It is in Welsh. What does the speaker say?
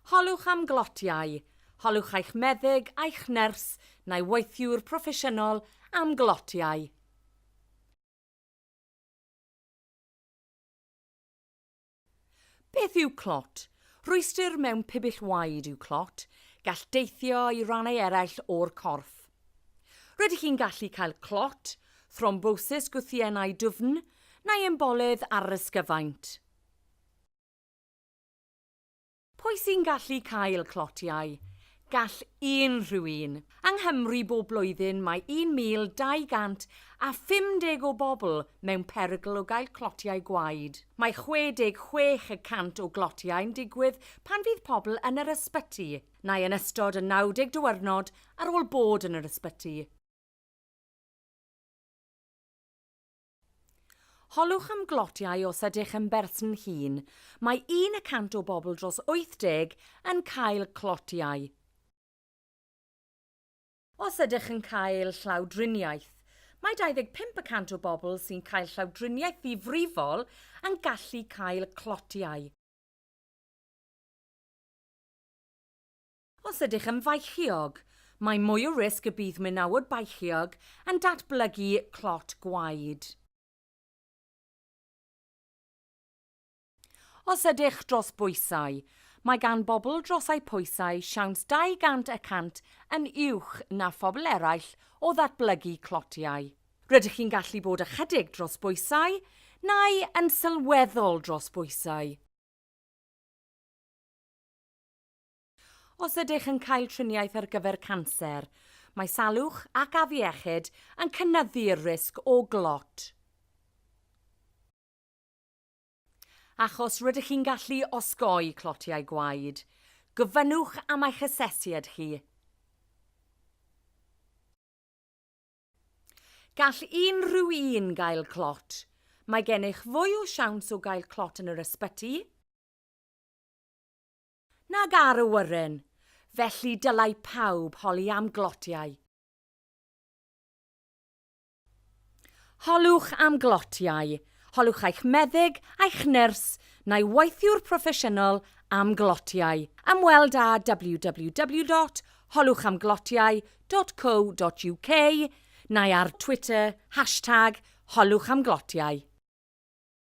Holwch am glotiau. Holwch eich meddyg, eich nyrs neu weithiwr proffesiynol am glotiau. Beth yw clot? Rhwystr mewn pibyll waed yw clot. Gall deithio i rannau eraill o'r corff. Rydych chi'n gallu cael clot, thrombosis gwthiennau dwfn, neu emboledd ar yr ysgyfaint. Pwy sy'n gallu cael clotiau? Gall unrhyw un. Yng Nghymru bob blwyddyn mae 1,250 o bobl mewn perygl o gael clotiau gwaed. Mae 66 y cant o glotiau'n digwydd pan fydd pobl yn yr ysbyty, neu yn ystod y 90 diwrnod ar ôl bod yn yr ysbyty. Holwch am glotiau os ydych yn berson hŷn. Mae un y cant o bobl dros 80 yn cael clotiau. Os ydych yn cael llawdriniaeth, mae 25 y cant o bobl sy'n cael llawdriniaeth ddifrifol yn gallu cael clotiau. Os ydych yn feichiog, mae mwy o risg y bydd menywod beichiog yn datblygu clot gwaed. Os ydych dros bwysau, mae gan bobl dros eu pwysau siawns 200 y cant yn uwch na phobl eraill o ddatblygu clotiau. Rydych chi'n gallu bod ychydig dros bwysau, neu yn sylweddol dros bwysau. Os ydych yn cael triniaeth ar gyfer canser, mae salwch ac afiechyd yn cynyddu'r risg o glot. Achos rydych chi'n gallu osgoi clotiau gwaed, gofynnwch am eich asesiad chi. Gall unrhyw un gael clot. Mae gennych fwy o siawns o gael clot yn yr ysbyty, Nag ar awyren, felly dylai pawb holi am glotiau. Holwch am glotiau. Holwch eich meddyg, eich nyrs, neu weithiwr proffesiynol am glotiau. Ymweld â www.holwchamglotiau.co.uk neu ar Twitter, hashtag holwchamglotiau.